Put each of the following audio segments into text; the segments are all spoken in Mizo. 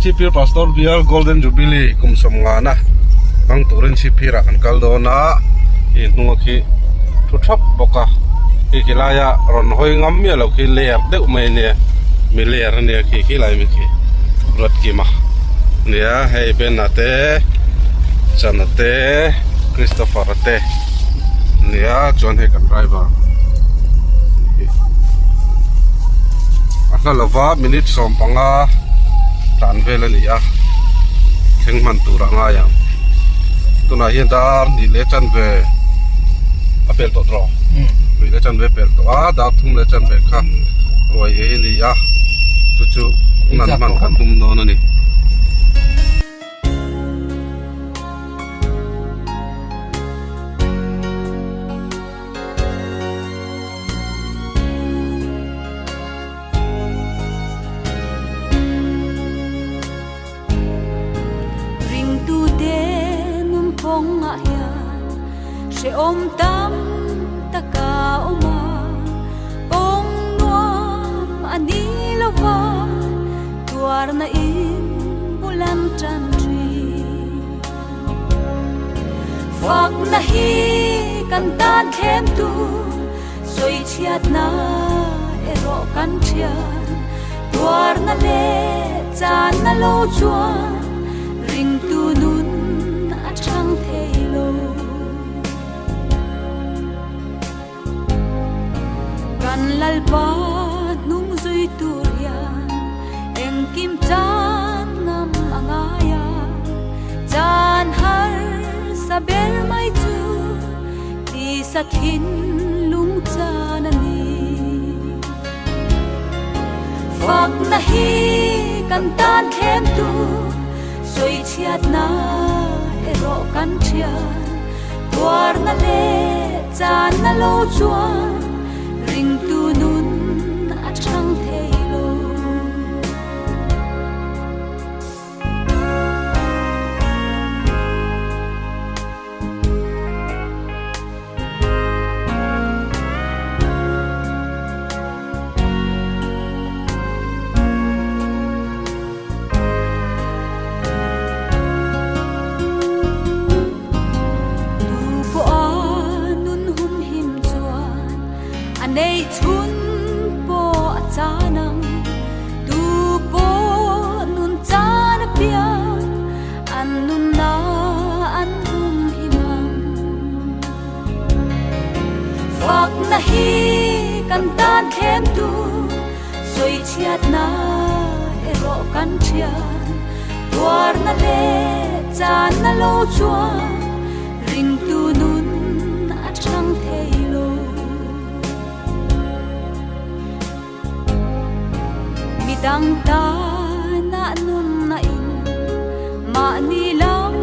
Chhipphir Pastor Bial Golden Jubilee kum sawmngana hmang turin Chhipphirah kan kal dawn a, i hnunga khi thu thap bawk a, khi khi laia rawn hawi ngam miah loh khi ler deuh mai ania, mi ler ania khi khi lai mi khi Ruatkima nia hei Bena te Chana te Christopher a te nia chuan hei kan driver a hla lova minute 15 tlan vel a ni a thleng hman tur a ngai ang tunah hian dar hnih leh chanve a pel tawh tawh hnih leh chanve a pel tawh a dar thum leh chanve kha ruai ei a ni a chu chu nan hman kan tum dawn a ni. Ringtute nun kawngah hian hrehawm tam tak a awm a, kawng nuam a ni lo va, tuarna in bul an tan thin. Fakna hi kan tan thlem tur Sawichhiatna erawh kan thian, tuarna leh channa lo chuan ringtu nun a chang thei lo. Kan Lalpa hnung zui tur hian engkim chan ngam a ngai a, chan harsa ber mai chu Tisa thinlung chan a ni. Fakna hi kan tan thlem tu, sawichhiatna erawh kan thian. Tuarna leh channa lo chuan ringtu nun a chang thei lo. Tu pawh a nun humhim chuan a neih chhun pawh a chan ang. Tu pawh nun chan apiang An nunna an hum hi mang. Fakna hi kan tan thlem tu, sawichhiatna erawh kan thian. Tuarna leh channa lo chuan ringtu nun a chang thei lo. Midang tana nunna in, mahni lam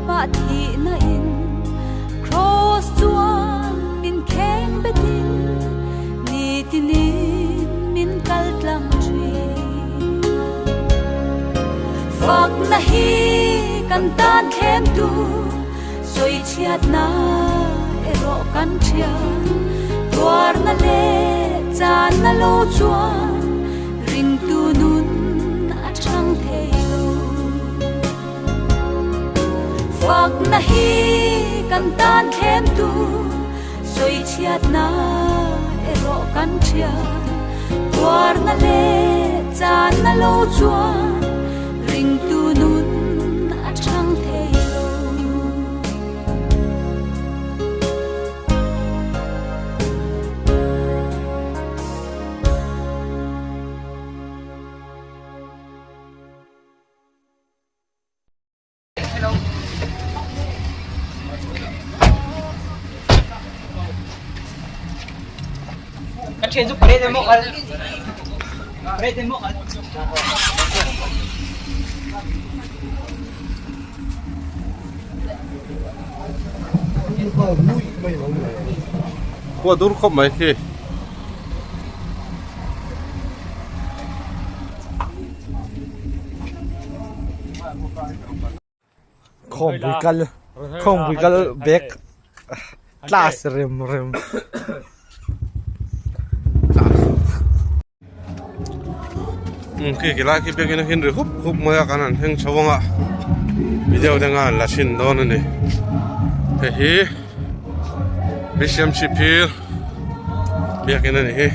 pah thihna in, Kraws chuan min kheng betin, nitinin min kal tlang thin. Fakna hi kan tan thlem tu, Sawichhiatna erawh kan thian, tuarna leh channa lo chuan ringtu nun a chang thei lo. Fakna hi kan tan thlem tu, sawichhiatna erawh kan thian, tuarna leh channa lo chuan ringtu nun a chang thei lo. Kan thian chu pare te maw kal pare te maw kal. Khua dur khawp mai khi. Khawmpui kal khawmpui kal bag class rem rem. Khi khi lai khi biakin a hin ri hup hup mai a kan han thleng chho ang a video te nga an la chhin dawn a ni hei hi Bisham Chhipphir biakin a ni hi.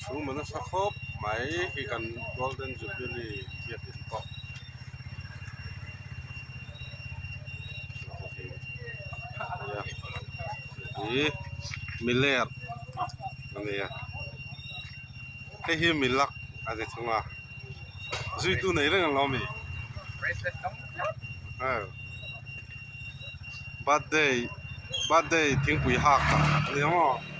Chhum a nasa khawp mai khi kan golden jubilee biakin pawh hi miler a ni a hei hi milak a ni thung a zuitu nei reng ang lo mi birthday birthday thingpui hak a ni ang aw.